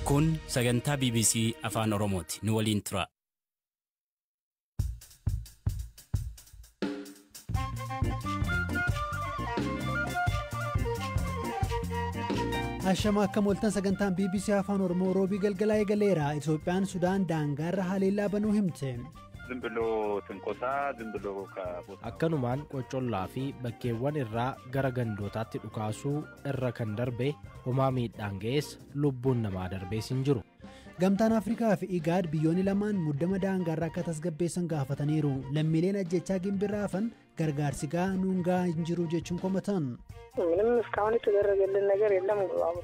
Kun sagantaa BBC Afaan Oromooti. Nu waliin tura. Ashama akkam ooltan sagantaan BBC Afaan Oromoo roobii galgalaa eegaleera. Itoophiyaan Sudaan daangaarra haleellaa banuu himte. Akkanumaan qocollaa fi bakkeewwan irraa gara gandootaatti dhukaasuu irra kan darbe homaa miidhaan ga'es lubbuun namaa darbees hin jiru. Gamtaan Afrikaa fi Igaad biyyoonni lamaan muddama daangaarraa akka tasgabbeessan gaafataniiru. Lammiileen ajjechaa gimbirraa hafan gargaarsi gahaa nuun gahaa hin jiru jechuun komatan.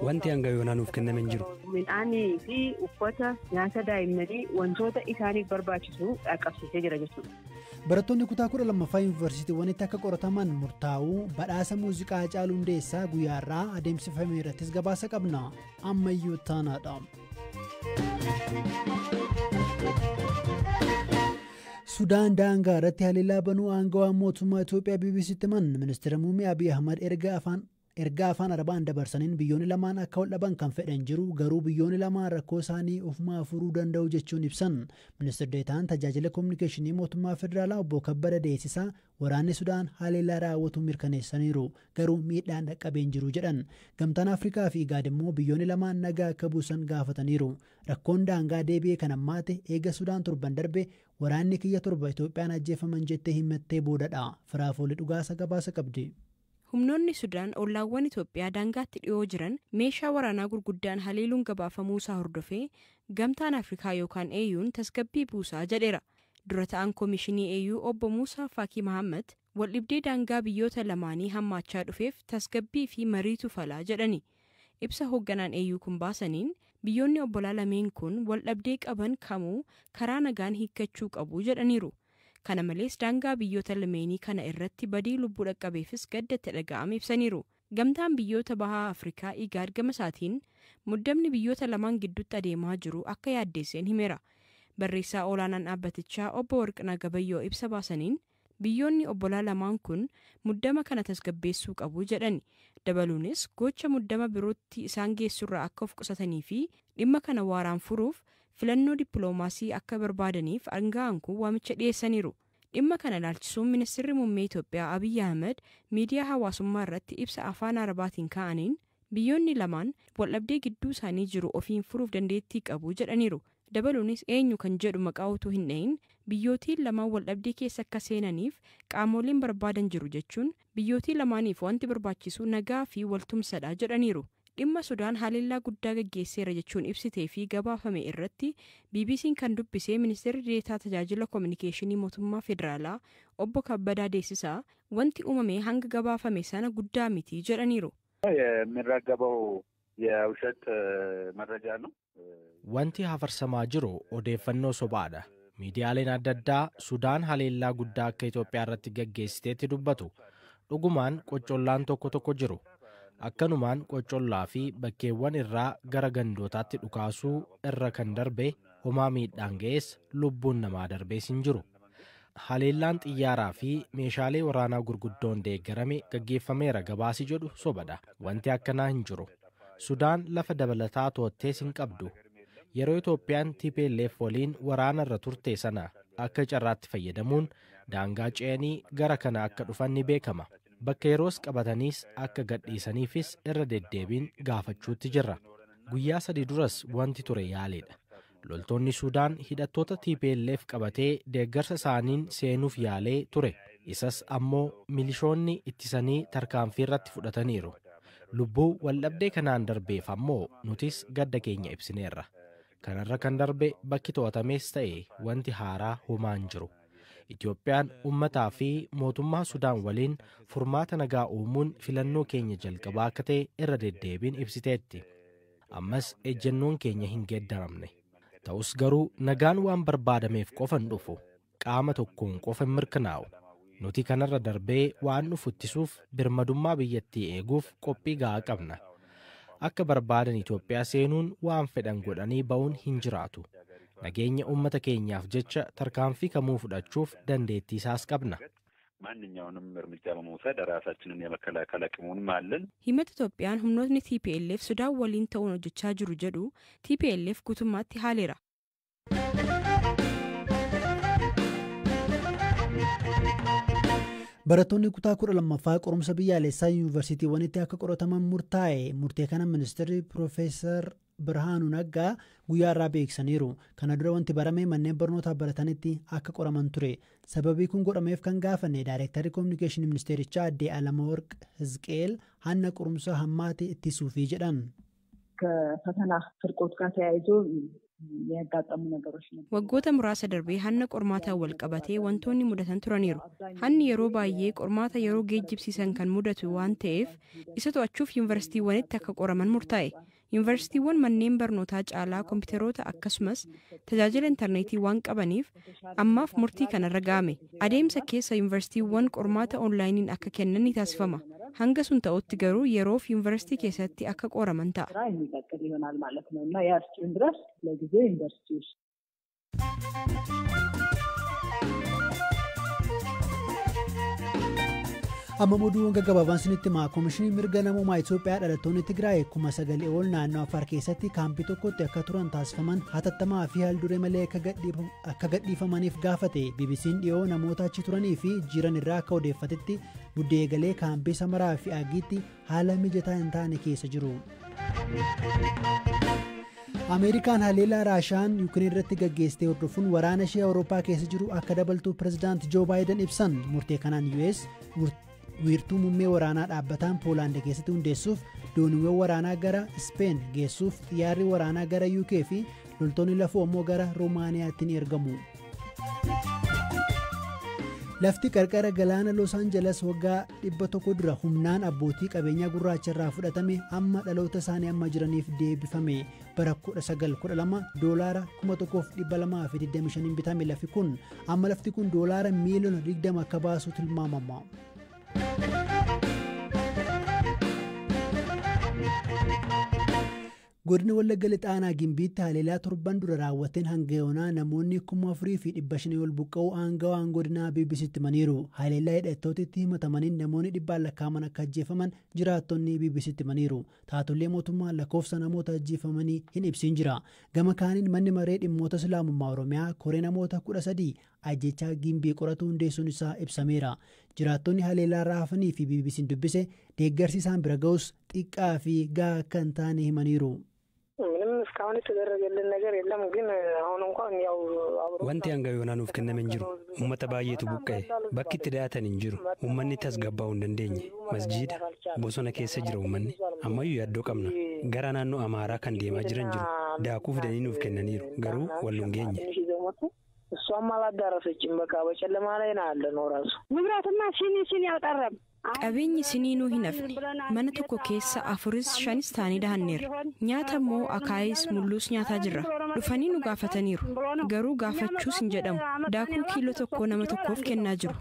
Wanti hanga yoonaa nuuf kenname hin jiru. Midhaanii fi uffata nyaata daa'immanii wantoota isaaniif barbaachisu dhaqqabsiisee jira jechuudha. Barattoonni kutaa 12ffaa yuunivarsiitiiwwanitti akka qorataman murtaa'uu badhaasa muuziqaa Haacaaluu Hundeessaa guyyaarraa adeemsifame irrattis gabaasa qabna. Ammayyuu taanaadha. Sudaan daangaa irratti haleellaa banuu aangawaa mootummaa Itoophiyaa BBCtti himan. Ministeera Muummee Abiy Ahmad erga afaan Arabaan dabarsaniin biyyoonni lamaan akka wal dhaban kan fedhan jiru garuu biyyoonni lamaan rakkoo isaanii ofumaa furuu danda'u jechuun ibsan. Ministeerri Deetaan tajaajila koominikeeshinii mootummaa federaalaa obbo Kabbada Deessisaa waraanni Sudaan haleellaa raawwatu mirkaneessaniiru garuu miidhaan dhaqqabee hin jiru jedhan. Gamtaan Afrikaa fi Igaad immoo biyyoonni lamaan nagaa akka buusan gaafataniiru. Rakkoon daangaa deebi'ee kan ammaate eega Sudaan torban darbe waraanni kiyya torba Itoophiyaan ajjeefaman jettee himattee boodadha. Firaafoolii dhugaasa gabaasa qabdi. Humnoonni Sudaan ollaawwan Itoophiyaa daangaatti dhiyoo jiran meeshaa waraanaa gurguddaan haleeluun gabaafamuu isaa hordofee gamtaan Afrikaa yookaan AU'n tasgabbii buusaa jedheera. Dura ta'an Koomishinii AU obbo Muusaa Faakii Mahammad waldhibdee daangaa biyyoota lamaanii hammaachaa dhufeef tasgabbii fi mariitu falaa jedhani. Ibsa hoogganaan AU kun baasaniin biyyoonni obbolaa lameen kun waldhabdee qaban kamuu karaa nagaan hiikkachuu qabu jedhaniiru. Kana malees daangaa biyyoota lameenii kana irratti badii lubbuu dhaqqabeefis gaddatti dhaga'ame ibsaniiru. Gamtaan biyyoota bahaa Afrikaa Igaad gama isaatiin muddamni biyyoota lamaan gidduutti adeemaa jiru akka yaaddeesseen himeera. Barreessaa olaanaan dhaabbatichaa obbo Warqinaa Gabayyoo ibsa baasaniin biyyoonni obbolaa lamaan kun muddama kana tasgabbeessuu qabu jedhani. Dabaluunis gocha muddama birootti isaan geessurraa akka of qusatanii fi dhimma kana waaraan furuuf filannoo dippiloomaasii akka barbaadaniif aanga'aan kun waamicha dhiyeessaniiru. Dhimma kana ilaalchisuun ministeerri muummee Itoophiyaa Abiy Ahmed miidiyaa hawaasummaa irratti ibsa afaan Arabaatiin kaa'aniin biyyoonni lamaan waldhabdee gidduu isaanii jiru ofiin furuuf dandeettii qabu jedhaniiru. Dabaluunis eenyu kan jedhu maqaa utuu hin dhahin biyyootiin lamaan waldhabdee keessa akka seenaniif qaamoleen barbaadan jiru jechuun biyyootii lamaaniif wanti barbaachisu nagaa fi waltumsadha jedhaniiru. Dhimma Sudaan haleellaa guddaa gaggeesseera jechuun ibsitee fi gabaafame irratti BBC'n kan dubbise ministeerri deetaa tajaajila koominikeeshinii mootummaa federaalaa obbo Kabbadaa Deessisaa wanti uumame hanga gabaafame sana guddaa miti jedhaniiru. የሚራገበው የውሸት መረጃ ነው። Wanti hafarsamaa jiru odeeffannoo sobaadha. Miidiyaaleen adda addaa Sudaan haleellaa guddaa akka Itoophiyaa irratti gaggeessiteetti dubbatu. Dhugumaan qoccollaan tokko tokko jiru. Akkanumaan qocollaa fi bakkeewwan irraa gara gandootaatti dhukaasuu irra kan darbe homaa miidhaan ga'es lubbuun namaa darbees hin jiru. Haleellaan xiyyaaraa fi meeshaalee waraanaa gurguddoon deeggarame gaggeeffameera gabaasi jedhu sobadha. Wanti akkanaa hin jiru. Sudaan lafa dabalataa to'attees hin qabdu. Yeroo Itoophiyaan TPLF waliin waraana irra turte sana akka carraatti fayyadamuun daangaa ce'anii gara kana akka dhufan ni beekama. Bakka yeroos qabataniis akka gadhiisaniifis irra deddeebiin gaafachuutti jirra. Guyyaa sadii duras wanti ture yaaleedha. Loltoonni Sudaan hidhattoota TPLF qabatee deeggarsa isaaniin seenuuf yaalee ture. Isas ammoo milishoonni ittisanii tarkaanfii irratti fudhataniiru. Lubbuu waldhabdee kanaan darbeef ammoo nutis gadda keenya ibsineerra. Kanarra kan darbe bakki to'atames ta'e wanti haaraa homaa hin jiru. Itoophiyaan uummataa fi mootummaa Sudaan waliin furmaata nagaa uumuun filannoo keenya jalqabaa akka ta'e irra deddeebiin ibsiteetti. Ammas ejjennoon keenya hin geeddaramne. Ta'us garuu nagaan waan barbaadameef qofa hin dhufu. Qaama tokkoon qofa hin mirkanaa'u. Nuti kanarra darbee waan dhufu ittisuuf birmadummaa biyyattii eeguuf qophii gahaa qabna. Akka barbaadan Itoophiyaa seenuun waan fedhan godhanii ba'uun hin jiraatu. Nageenya uummata keenyaaf jecha tarkaanfii kamuu fudhachuuf dandeettii isaas qabna. ማንኛውንም እርምጃ በመውሰድ ራሳችንን የመከላከል አቅሙንም አለን። Himata Itoophiyaan humnootni TPLF Sudaan waliin ta'uun hojjechaa jiru jedhu TPLF guutummaatti haaleera. Barattoonni kutaa 12ffaa qorumsa biyyaalessaa yuunivarsiitiiwwanitti akka qorataman murtaa'e. Murtee kana ministeerri Piroofeesar Birhaanuu Naggaa guyyaa irraa beeksisaniiru. Kana dura wanti barame manneen barnootaa baratanitti akka qoraman ture. Sababii kun godhameef kan gaafanne Daayireektarri Koominikeeshinii Ministeerichaa Aadde Alameworq Hizqeel hanna qorumsa hammaate ittisuufi jedhan. ከፈተና ስርቆት ጋር ተያይዞ ያጋጠሙ ነገሮች ነበሩ። Waggoota muraasa darbee hanna qormaataan wal qabatee wantoonni mudatan turaniiru. Hanni yeroo baay'ee qormaata yeroo geejjibsiisan kan mudatu waan ta'eef isa to'achuuf yuunivarsiitiiwwanitti akka qoraman murtaa'e. Yuunivarsiitiiwwan manneen barnootaa caalaa kompiitaroota akkasumas tajaajila intarneetii waan qabaniif ammaaf murtii kanarra ga'ame. Adeemsa keessa yuunivarsiitiiwwan qormaata onlaayiniin akka kennan ni taasifama. Hanga sun ta'utti garuu yeroof yuunivarsiitii keessatti akka qoraman ta'a. ስራ የሚቀጥል ይሆናል ማለት ነው እና ያ እስኪሆን ድረስ ለጊዜው ዩኒቨርሲቲ ውስጥ Amma oduuwwan gaggabaabaan sinitti himaa. Koomishiniin mirga namummaa Itoophiyaa dhalattoonni Tigraay 9,000 ol naannoo Affaar keessatti kaampii tokkotti akka turan taasifaman hatattamaa fi haal-duree malee akka gadhiifamaniif gaafate. BBC'n dhiyoo namoota achi turanii fi jiran irraa akka odeeffatetti buddee eegalee kaampii Samaraa fi Agiitti haala mijataa hin taane keessa jiru. Ameerikaan haleellaa Raashaan Yuukireen irratti gaggeessite hordofuun waraana ishee Awurooppaa keessa jiru akka dabaltu pirezidaant Joo Baayiden ibsan. Murtee kanaan US wiirtuu muummee waraanaa dhaabbataan Poolaand keessatti hundeessuuf, dooniiwwan waraanaa gara Speen geessuuf, xiyyaarri waraanaa gara UK fi loltoonni lafoo immoo gara Roomaaniyaatti ni ergamu. Lafti qarqara galaana Los Angeles waggaa 100 dura humnaan abbootii qabeenyaa gurraacha irraa fudhatame amma dhaloota isaanii amma jiraniif deebifame. Bara 1912 doolaara 1225 bitame lafi kun. Amma lafti kun doolaara miiliyoona 20 akka baasu tilmaamama. Godina Wallagga Lixaa Aanaa Gimbiitti haleellaa torban dura raawwateen hanga yoonaa namoonni 4,500 ol buqqa'uu aangawaan godinaa BBCtti himaniiru. Haleellaa hidhattootitti himatamaniin namoonni dhibbaan lakkaa'aman akka ajjeefaman jiraattonni BBCtti himaniiru. Taatollee mootummaa lakkoofsa namoota ajjeefamanii hin ibsin jira. Gama kaaniin manni maree dhimmoota Islaamummaa Oromiyaa koree namoota 13 ajjechaa Gimbii qoratu hundeessuun isaa ibsameera. Jiraattonni haleellaa irraa hafanii fi BBC'n dubbise deeggarsi isaan bira ga'us xiqqaa fi gahaa akka hin taane himaniiru. ምንም እስካሁን የተደረገልን ነገር የለም። ግን አሁን እንኳን ያው አብሮ Wanti hanga yoonaa nuuf kenname hin jiru. Uummata baay'eetu buqqa'e. Bakki itti da'atan hin jiru. Uummanni tasgabbaa'uu hin dandeenye. Masjiida bosona keessa jira uummanni. Ammayyuu yaaddoo qabna. Gara naannoo Amaaraa kan deemaa jiran jiru. Daakuu fidanii nuuf kennaniiru. Garuu wal hin geenye. ትንሽ ይዘው መጡ። እሷም አላዳረሰችም። በቃ በጨለማ ላይ ነው ያለ ነው ራሱ ንብረትማ ሲኒ ሲኒ አልቀረም። Qabeenyi siniinuu hin hafne. Mana tokko keessa afuris shanis taanee dahanneerra. Nyaata immoo akaayis mulluus nyaataa jirra. Dhufanii nu gaafataniiru. Garuu gaafachuus hin jedhamu. Daakuu kiiloo tokko nama tokkoof kennaa jiru.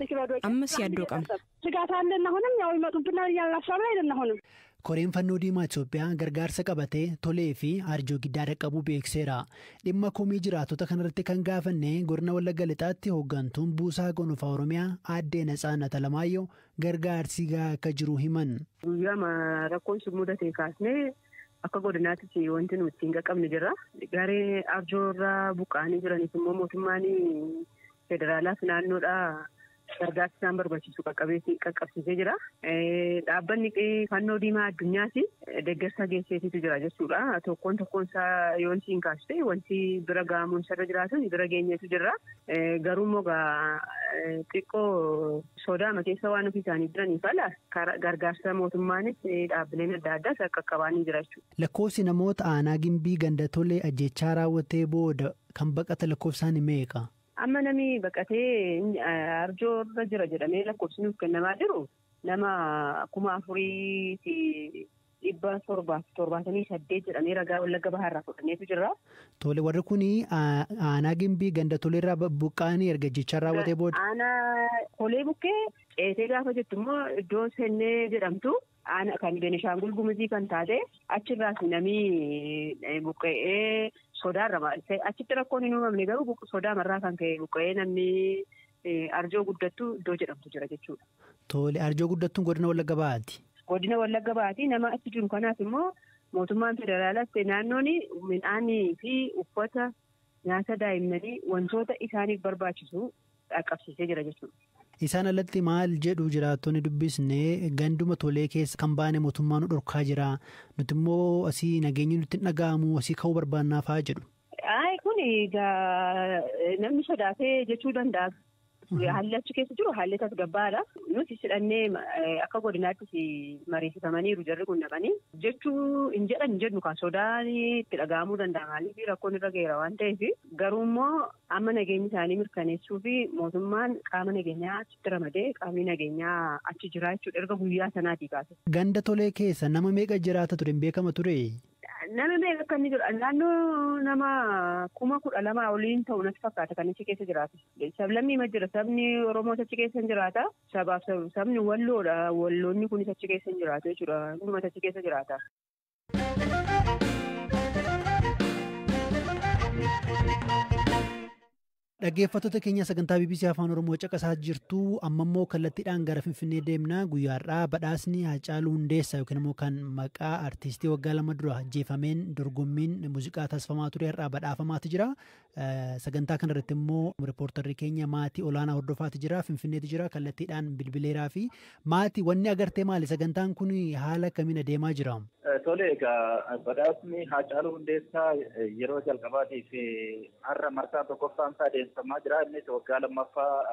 Ammas yaaddoo qabna. ስጋት አለን። አሁንም ያው ይመጡብናል እያልን ሀሳብ ላይ ነን አሁንም። Koreen fannoo diimaa Itoophiyaa gargaarsa qabatee tolee fi arjoo giddaa dhaqqabuu beekseera. Dhimma komii jiraattota kanarratti kan gaafanne godina Wallagga Lixaatti hooggantuun buusaa gonofaa Oromiyaa Aaddee Natsaannat Alamaayyoo gargaarsi gahaa akka jiru himan. Guyyaa rakkoon sun mudate kaasnee akka godinaattis wanti nuti ittiin qaqqabne jira. Garee arjoo irraa buqqa'anii jiraniif immoo mootummaan federaalaaf naannoodhaa gargaarsi isaan barbaachisu qaqqabsiisee jira. Dhaabbanni fannoo diimaa addunyaas deeggarsa geesseetitu jira jechuudha. Tokkoon tokkoon isaa yoon siin kaaste wanti bira ga'amuun isarra jiraatu bira geenyeetu jira. Garuu immoo xiqqoo sodaama keessa waan ofii isaanii jiraniif ala gargaarsa mootummaanis dhaabbileen adda addaas qaqqabaanii jira jechuudha. Lakkoofsi namoota aanaa Gimbii ganda tolee ajjechaa raawwatee booda kan baqata lakkoofsaan meeqa? Amma namni baqatee arjoo irra jira jedhamee lakkoofsi nuuf kennamaa jiru nama 4,778 jedhamee ragaa Wallagga Bahaarraa fudhanneetu jira. Tole, warri kun aanaa Gimbii ganda toleerraa buqqa'anii erga ajjechaa raawwatee booda. Aanaa tolee bukkee ceetee gaafa jettu immoo iddoo Sennee jedhamtu kan Benishaangul Gumuzii kan taate achirraas namni buqqa'ee sodaarra achitti rakkoon hin uumamne, garuu sodaamarraa kan ka'e buqqa'ee namni Arjoo Guddattuu iddoo jedhamtu jira jechuudha. Tole, Arjoo Guddattuun godina Wallagga Bahaati. Godina Wallagga Bahaati. Nama achi jiru kanaaf immoo mootummaan federaalaas ta'e naannoon midhaanii fi uffata nyaata daa'immanii wantoota isaaniif barbaachisu dhaqqabsiisee jira jechuudha. Isaan alatti maal jedhu jiraattonni dubbisne ganduma Tolee keessa kan baane mootummaan nu dhorkaa jira. Nuti immoo asii nageenyi nutti hin dhaga'amu, asii ka'uu barbaannaa fa'aa jedhu. Kun egaa namni sodaatee jechuu danda'a. Haalli achi keessa jiru haalli tasgabbaadha. Nuti sidhannee akka godinaattis mariisifamaniiru jarri kun dhaqanii. Jechuu hin jedhan jennu kan sodaan itti dhaga'amuu danda'a, maaliif rakkoon irra ga'eera waan ta'eef. Garuu immoo amma nageenyi isaanii mirkaneessuu fi mootummaan qaama nageenyaa achitti ramadee qaamni nageenyaa achi jira jechuudha erga guyyaa sanaatii kaase. Ganda Tolee keessa nama meeqa jiraata ture hin beekama ture? Nama meeqa akka inni jiru naannoo nama 12,000 oliin ta'u natti fakkaata kan achi keessa jiraatu. Sablammii ma jira, sabni Oromoos achi keessa hin jiraata. Sabaaf sabni Walloodha. Walloonni kunis achi keessa hin jiraatu jechuudha. Hundumatu achi keessa jiraata. Dhaggeeffattoota keenya sagantaa BBC Afaan Oromoo caqasaa jirtu. Amma immoo kallattiidhaan gara Finfinnee deemna. Guyyaa har'aa badhaasni Haacaaluu Hundeessaa yookiin immoo kan maqaa artiistii waggaa 2 dura ajjeefameen dorgommiin muuziqaa taasifamaa ture har'aa badhaafamaatu jira. Sagantaa kanarratti immoo riippoortarri keenya Maatii Olaanaa hordofaatu jira. Finfinneetu jira. Kallattiidhaan bilbileeraa fi Maatii, wanni agartee maali? Sagantaan kun haala kamiin adeemaa jira? Tole, egaa badhaasni Haacaaluu Hundeessaa yeroo jalqabaatiif har'a marsaa tokkoffaan isaa adeemsifamaa jira. Innis waggaa lammaffaa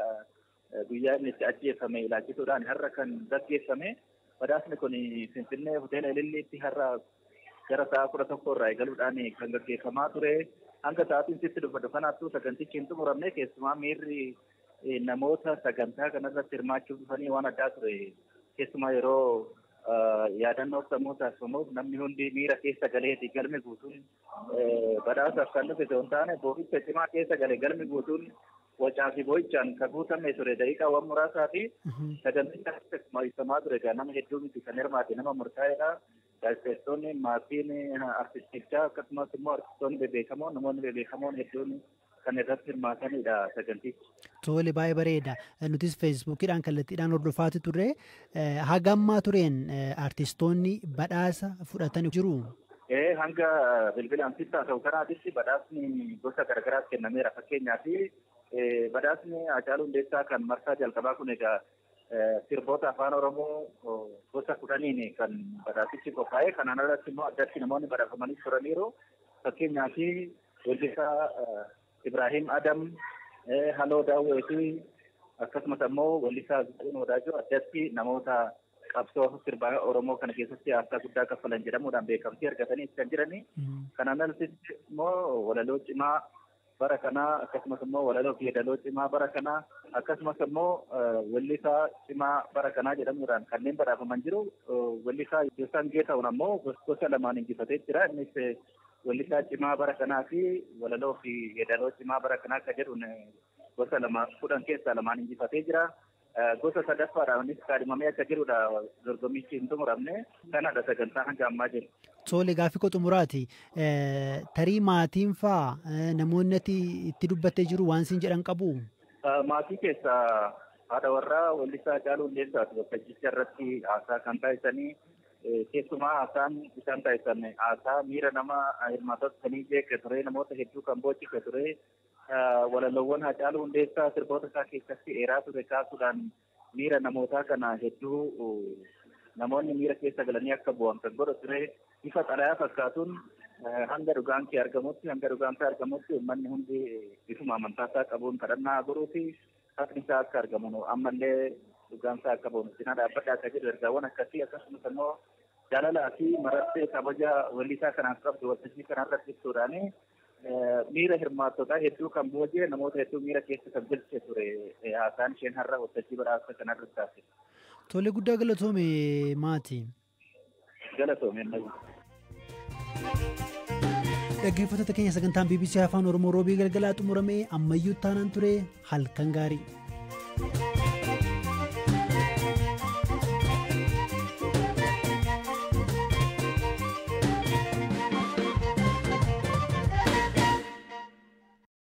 guyyaa inni itti ajjeefame ilaalchisuudhaan har'a kan gaggeeffame. Badhaasni kun Finfinnee hoteela Ililliitti har'a gara sa'a 11 irraa eegaluudhaan kan gaggeeffamaa ture. Hanga sa'aatiin sitti dubbatu kanaattuu sagantichi hin xumuramne. Keessumaa miirri namoota sagantaa kanarratti hirmaachuuf dhufanii waan addaa ture. Keessumaa yeroo yaadannoo sammuu taasifamuuf namni hundi miira keessa galeeti, galmi guutuun badhaasaaf kan dhufe osoo hin taane boo'icha cimaa keessa gale. Galmi guutuun wacaa fi boo'ichaan kan guutame ture daqiiqaawwan muraasaa fi saganticha akkuma ibsamaa ture egaa nama hedduu miti kan hirmaate, nama murtaa'edha. Gaazexeessitoonni, maatiin artistichaa, akkasumas immoo artistoonni bebeekamoon, namoonni bebeekamoon hedduun kan irratti hirmaatanidha sagantichi. Tole, baay'ee bareeda. Nutis feesbuukiidhaan kallattiidhaan hordofaati turre. Haga ammaa tureen artistoonni badhaasa fudhatan jiru. Hanga bilbilaan sitti haasa'u kanaatitti badhaasni gosa garagaraas kennameera. Fakkeenyaaf badhaasni Haacaaluu Hundeessaa kan marsaa jalqabaa kun egaa sirboota afaan Oromoo gosa 10n kan badhaasichi qophaa'e. Kanaan alatti immoo addatti namoonni badhaafamanii turaniiru. Fakkeenyaaf weellisaa Ibrahim Adam, Haloo Daawwee fi akkasumas ammoo weellisaa Zarihuun Wadaajoo addatti namoota qabsoo sirbaa Oromoo kana keessatti aarsaa guddaa kaffalan jedhamuudhaan beekamtii argatanii kan jirani. Kanaan alatti immoo walaloo cimaa bara kanaa, akkasumas immoo walaloo fi yeedaloo cimaa bara kanaa, akkasumas immoo weellisaa cimaa bara kanaa jedhamuudhaan kanneen badhaafaman jiru. Weellisaa Yoosaan Geetahuun ammoo gosa lamaan injifatee jira. Innis weellisaa cimaa bara kanaa fi walaloo fi yeedaloo cimaa bara kanaa akka jedhuun gosa lama 10 keessaa lamaan injifatee jira. Gosa sadaffaadhaanis kaadhimamee akka jirudha, dorgommichi hin xumuramne. Kanadha sagantaa hanga ammaa jiru. Tole, gaaffii koo xumuraati. Tarii maatiin faa namoonni ati itti dubbattee jiru waan siin jedhan qabu? Maatii keessaa haadha warraa weellisaa Haacaaluu Hundeessaati waltajjicha irratti haasaa kan taasisanii. Keessumaa haasaan isaan taasisan haasaa miira nama hirmaatota sanii jeeqe ture, namoota hedduu kan boochise ture. Walaloowwan Haacaaluu Hundeessaa sirboota isaa keessatti eeraa ture kaasuudhaan miira namootaa kana hedduu namoonni miira keessa galanii akka bu'an kan godhu ture. Bifa xalayaa fakkaatuun hanga dhugaan kee argamutti, hanga dhugaan isaa argamutti uummanni hundi bifuma amantaa isaa qabuun kadhannaa godhuu fi haqni isaa akka argamu, ammallee dhugaan isaa akka ba'u cinaa dhaabbadhaa akka jedhu ergaawwan akkasii, akkasumas immoo jaalalaa fi marattee kabaja weellisaa kanaaf qabdu waltajjii kanarratti ibsuudhaan miira hirmaattotaa hedduu kan booji'e, namoota hedduu miira keessa kan galche ture haasaan isheen har'a waltajjii badhaasa kanarratti taasise. Tole, guddaa galatoome, Maati. Galatoome ammayyu. Dhaggeeffattoota keenya, sagantaan BBC Afaan Oromoo roobii galgalaa xumuramee ammayyuu taanaan ture. Halkan gaarii.